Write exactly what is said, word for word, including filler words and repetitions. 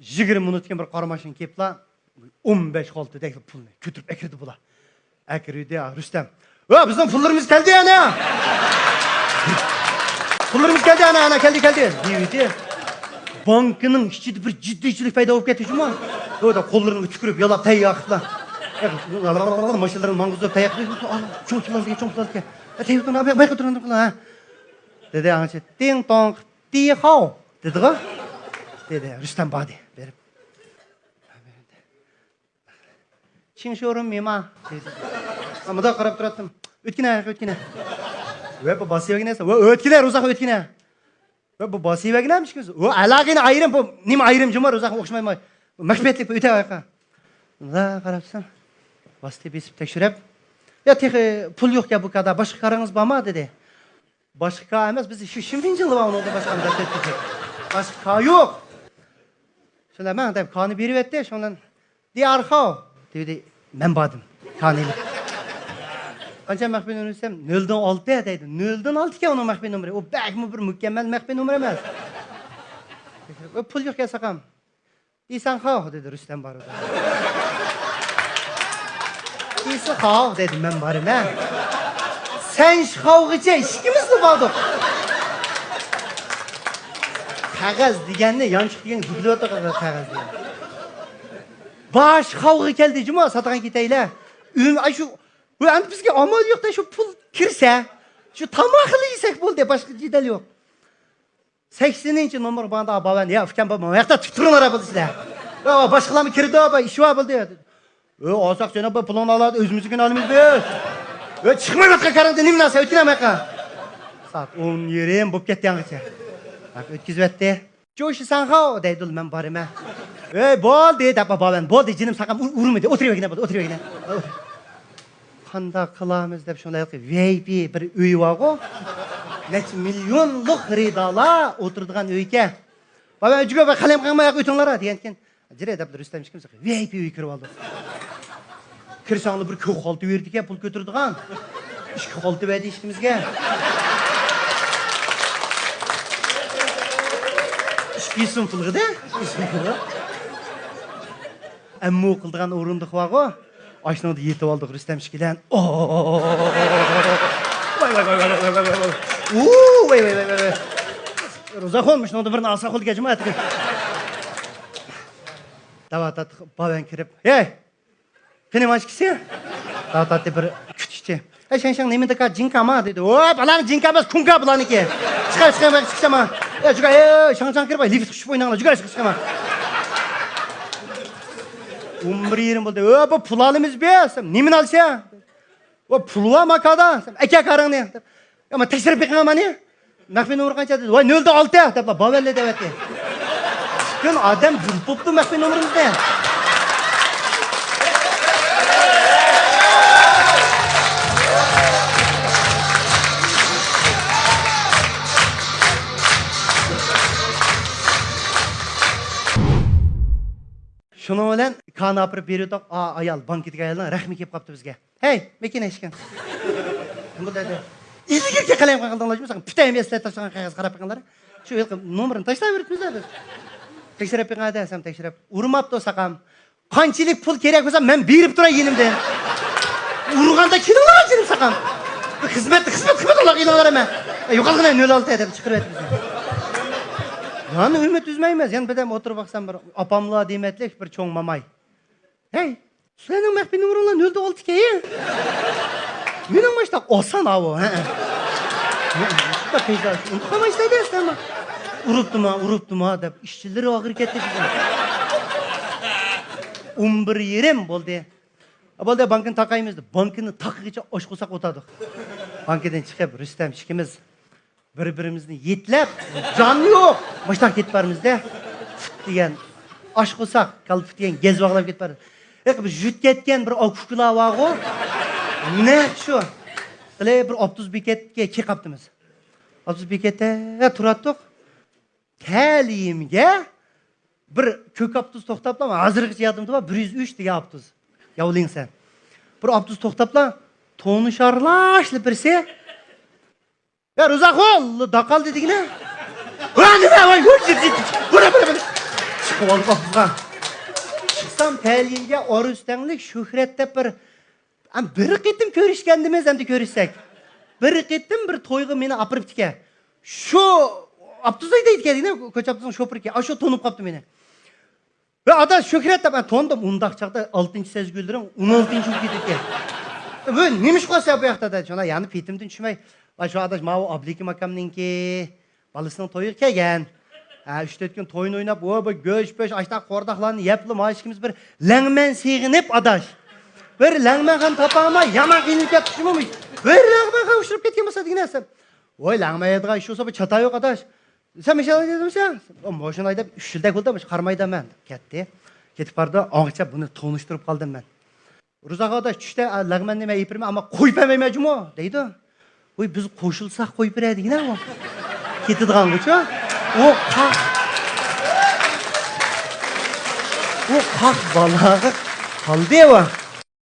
يىگىرمە مىنۇتتىن كېيىن بىر قارا ماشىنا كېلىپلا، ئون بەش خالتىدەك پۇلنى كۆتۈرۈپ ئەكىردى بۇلار. ئەكىردى، ھە، رۇستەم. ۋە، بىزنىڭ پۇللىرىمىز كەلدى يەنە. پۇللىرىمىز كەلدى، ئەنە، ئەنە، كەلدى، كەلدى. دېۋىدى. بانكىنىڭ ئىچىدە بىر جىددىيچىلىك پەيدا بولۇپ كەتتى جۇمۇ. ۋە، قوللىرىنى تۈكۈرۈپ، يالاپ، تەييار قىلىپلا. ماشىنىلىرىنى ماڭغۇزۇپ، تەييار قىلىپ، چوڭ پۇللار كەلگەن، چوڭ پۇللار كەلگەن. تەييار تۇرۇڭ، بۇياققا تۇرۇڭ، ھە. دېدى، ئاڭچى، تىڭ توڭ، تى خاۋ، دېدىغۇ. دېدى، رۇستەم باردى، بېرىپ. چىڭ شورۇم مېما، دېدى. مەن مۇنداق قاراپ تۇراتتىم. ئۆتكىنە، ئۆتكىنە. ۋە، بۇ باسىۋەگىنە، ۋە، ئۆتكىنە، رۇزاق ئۆتكىنە. ۋە، بۇ باسىۋەگىنە، ۋە، ئالاغىنە ئايرىم، بۇ نېمە ئايرىم جۇمۇ، رۇزاق ئوخشىمايمۇ؟ مەخپىيەتلىك بۇ ئۆتە ئايقا. لا قاراپسەن، باستى بېسىپ تەكشۈرۈپ. يا، تېخى پۇل يوق يا بۇ كادا، باشقا كارىڭىز بارمۇ؟ دېدى. باشقا كار ئەمەس، بىز شۇ شىمپىنجىڭلىۋا ئۇنىڭدا باشقا ئادەم كەتتى. باشقا كار يوق. شۇنداق مەن دەپ كارنى بېرىۋەتتى، شۇنىڭ بىلەن دىيارخاۋ دېدى، مەن باردىم. كارنى ئېلىپ. قانچە مەخپىي نومۇر دېسەم، نۆلدىن ئالتە دەيدۇ. نۆلدىن ئالتە ئىكەن ئۇنىڭ مەخپىي نومۇرى. ئۇ بەكمۇ بىر مۇكەممەل مەخپىي نومۇر ئەمەس. ئۇ پۇل يوق ئىكەن ساقام. دېسەڭ خاۋ، دېدى رۇستەم بارىدا. دېسە خاۋ، دېدى، مەن بارىمەن. سەن خاۋغىچە ئىككىمىزلا باردۇق. قەغەز دېگەننى، يانچۇق دېگەننى بۈگۈلۈۋاتىدۇ قەغەز دېگەن. باش خاۋغا كەلدى جۇمۇ، ساتىدىغان كېتەيلى. ئۈن، ئاي شۇ، ۋە ئەمدى بىزگە ئامال يوق-دە، شۇ پۇل كىرسە، شۇ تاماقلا يېسەك بولدى، باشقا جېدەل يوق. سەكسىنىنچى نومۇر باردا باۋەن، يا ئۇكام، بۇ ياقتا تۇرۇڭلار بولدى سىلەر. يا باشقىلارمۇ كىردى، بۇ ئىش بار بولدى. ئۆ، ئالساق جانا، بۇ پۇلۇڭنى ئالادۇ، ئۆزىمىزنىڭكىنى ئالىمىز بىز. ئۆ، چىقمايۋاتقان كارىڭدا نېمە نەرسە، ئۆتكىنە مايقا. سائەت ئون يېرىم بولۇپ كەتتى ياڭىچە. ئۆتكۈزۈۋەتتى. جوشىساڭ خاۋ دەيدۇ، مەن بارىمەن. ئۆي، بولدى دەپ باۋەن، بولدى جېنىم ساقام، ئۇ-، ئۇرمىدى، ئولتۇرۇۋەرگىنە بولدى، ئولتۇرۇۋەرگىنە. قانداق قىلامىز دەپ شۇنداق ۋىئايپى بىر ئۆي بارغۇ. نەچچە مىليونلۇق خېرىدارلار ئولتۇرىدىغان ئۆيكەن. باۋەن، ئۆجۈگە بىر قەلەم قىلماي ئۆتۈڭلار دېگەنكەن. جىرە دەپ رۇستەم ئىككىمىز ۋىئايپى ئۆيگە كىرىۋالدۇق. كىرسەڭلار بىر كۆك خالتا بېرىدىكەن، پۇل كۆتۈرىدىغان. ئىككى خالتا بەردى ئىككىمىزگە. ئىككى يۈز سوم پۇلغىدە. ئەمما قىلىدىغان ئورۇندۇق بارغۇ. ئاشۇنىڭدا يېتىۋالدۇق رۇستەم ئىككىلەن. ۋاي، ۋاي، ۋاي. ئۇ، ۋاي، ۋاي، ۋاي، ۋاي. رۇزاخۇن، مۇشۇنىڭدا بىرنى ئالساق بولىدىكەن جۇمۇ ئەتىگۈن. دەۋاتاتتۇق، باۋەن كىرىپ، ھەي! پىنىماشكىسى؟ داۋاتاتتى بىر كۈتۈشتى. ئەي، شەڭشەڭ نېمىدىكا جىڭكاما؟ دېدى. ۋاي، بالاڭ جىڭكا ئەمەس، كۇڭكا بۇلارنىڭكى. چىقار، چىقار، چىقار، چىقار. ئەي، جۇگا، ئەي، شاڭچاڭ كىرىپ، لىفت قۇشۇپ ئويناڭلار، جۇگا، چىقار، چىقار. ئون بىر يېرىم بولدى. ئۆ، بۇ پۇل ئالىمىز بىز. نېمىنى ئالىسەن؟ ۋە پۇل ۋە ماكادا، ئەكە كارىڭنى. يا، ما تەكشۈرۈپ بېقىڭ مانى. مەخپىي نومۇر قانچە دېدى. ۋاي، نۆلدە ئالتە دەپلا باۋەنلى دەۋەتتى. پۈتۈن ئادەم بىلىپ بوپتۇ مەخپىي نومۇرىمىزنى. شۇنىڭ بىلەن كانى ئاپىرىپ بېرىۋېتىپ، ئا، ئايال، بانكىدىكى ئايالنىڭ رەھمى كېلىپ قاپتۇ بىزگە. ھەي، مېكىنە ئىشكەن. بۇ دەيدۇ. ئىلگىرىكى قەلەم قىلدىڭلار، ساڭا پۈتەي مەسلىھەت تاشلىغان قەغەز قاراپ بېقىڭلار. شۇ ھېلىقى نومۇرنى تاشلاۋېرىپمىز بىز. تەكشۈرۈپ بېقىڭ دېسەم، تەكشۈرۈپ. ئۇرماپتۇ ساقام. قانچىلىك پۇل كېرەك بولسا، مەن بېرىپ تۇراي يېنىمدىن. ئۇرغاندا كېلىڭلار جېنىم ساقام. خىزمەت، خىزمەت، خىزمەت ئالغا ئېلىڭلار ھەممە. يوقالغىنە نۆل ئالتە دەپ چىقىرىۋەتتى بىزنى. يەنە ئۈمىد ئۈزمەيمىز. يەنە بىردەم ئولتۇرۇپ باقسام، بىر ئاپاملا دېمەتلىك بىر چوڭ ماماي. ھەي، سىلەرنىڭ مەخپىي نومۇرۇڭلار نۆلدە ئالتە ئىكەن. مېنىڭ ماشتا ئاسان ئاۋۇ، ھە. ئۇنتۇپ قالمايسىلەر دە سىلەرمۇ. ئۇرۇپتىما، ئۇرۇپتىما دەپ ئىشچىلىرى ئاغرىپ كەتتى بىزنىڭ. ئون بىر يېرىم بولدى. بولدى، بانكىنى تاقايمىز دەپ، بانكىنى تاقىغىچە ئاچ قورساق ئولتۇردۇق. بانكىدىن چىقىپ، رۇستەم ئىككىمىز بىر-بىرىمىزنى يېتىلەپ، جان يوق، مۇشتاق كېتىپ بارىمىز-دە. پۇت دېگەن ئاچ قورساق، كالپۇت دېگەن گەز باغلاپ كېتىپ بارىمىز. ھېلىقى بىر يۈت كەتكەن بىر ئاكۇكىلار بارغۇ. نەق شۇ. خېلى بىر ئاپتوبۇس بېكەتكە كېلىپ قاپتىمىز. ئاپتوبۇس بېكەتتە تۇراتتۇق. تەلىيىمگە بىر كۆك ئاپتوبۇس توختاپلا، ھازىرغىچە يادىمدا بار، بىر يۈز ئۈچ دېگەن ئاپتوبۇس. ياۋلىڭسەن. بىر ئاپتوبۇس توختاپلا، تونۇشارلاشلا بىرسى. يا، رۇزاخۇن، داقال دېدىگىنە. ۋا، نېمە، ۋاي، ۋۇ، جىت، جىت، بۇرا، بۇرا، بۇرا. چىقىۋالغان. چىقسام تەلىيىگە ئورۇس تەڭلىك شۆھرەت دەپ بىر، ھەم بىر قېتىم كۆرۈشكەندىمىز، ئەمدى كۆرۈشسەك. بىر قېتىم بىر تويغا مېنى ئاپىرىپتىكەن. شۇ ئاپتوبۇس ھەيدەيدىكەن، كوچا ئاپتوبۇسىنىڭ شوپۇرىكەن. ئاشۇ تونۇپ قاپتۇ مېنى. ۋە ئاداش، شۆھرەت دەپ، مەن تونۇدۇم. ئۇنداق چاغدا ئالتىنچى سەزگۈلىرىڭ ئون ئالتىنچى بولۇپ كېتىدىكەن. ۋە نېمە ئىش قىلسا بۇ ياقتا دەپ. شۇنداق يەنە پېتىمدىن چۈشمەي، ۋە شۇ ئاداش، ماۋۇ ئابلىكىم ئاكامنىڭكى بالىسىنىڭ تويىغا كەلگەن. ھە، ئۈچ تۆت كۈن توينى ئويناپ، ۋە بۇ گۆش پۆش، ئاشتاق قورداقلارنى يەپلا، ما ئىككىمىز بىر لەڭمەن سېغىنىپ، ئاداش. بىر لەڭمەنخانا تاپالماي، يامان قىينىلىپ كەتتۇق شۇمۇ. بىر لەڭمەنخانا ئۇچراپ كەتكەن بولسا دېگىنە. ۋاي، لەڭمەن يەيدىغان ئىش بولسا، بۇ چاتا يوق، ئاداش. سەن ماشىنا ھەيدەيدىمسەن؟ ماشىنا ھەيدەپ، ئۈچ يىلدەك بولدى، ماشىنا قارىمايدىمەن. كەتتى. كېتىپ باردا، ئاڭغىچە بۇنى تونۇشتۇرۇپ قالدىم مەن. رۇزاغا ئاداش، چۈشتە، ئا، لەغمەننى مەن ئېلىپ بېرىمەن، ئەمما قويۇپ بەرمەيمەن جۇمۇ، دەيدۇ. ۋاي، بىز قوشۇلساق قويۇپ بېرەي دېگىنە ئۇ. كېتىدىغانغىچۇ. ئۇ قاق. ئۇ قاق بالاغا قالدى ئۇ.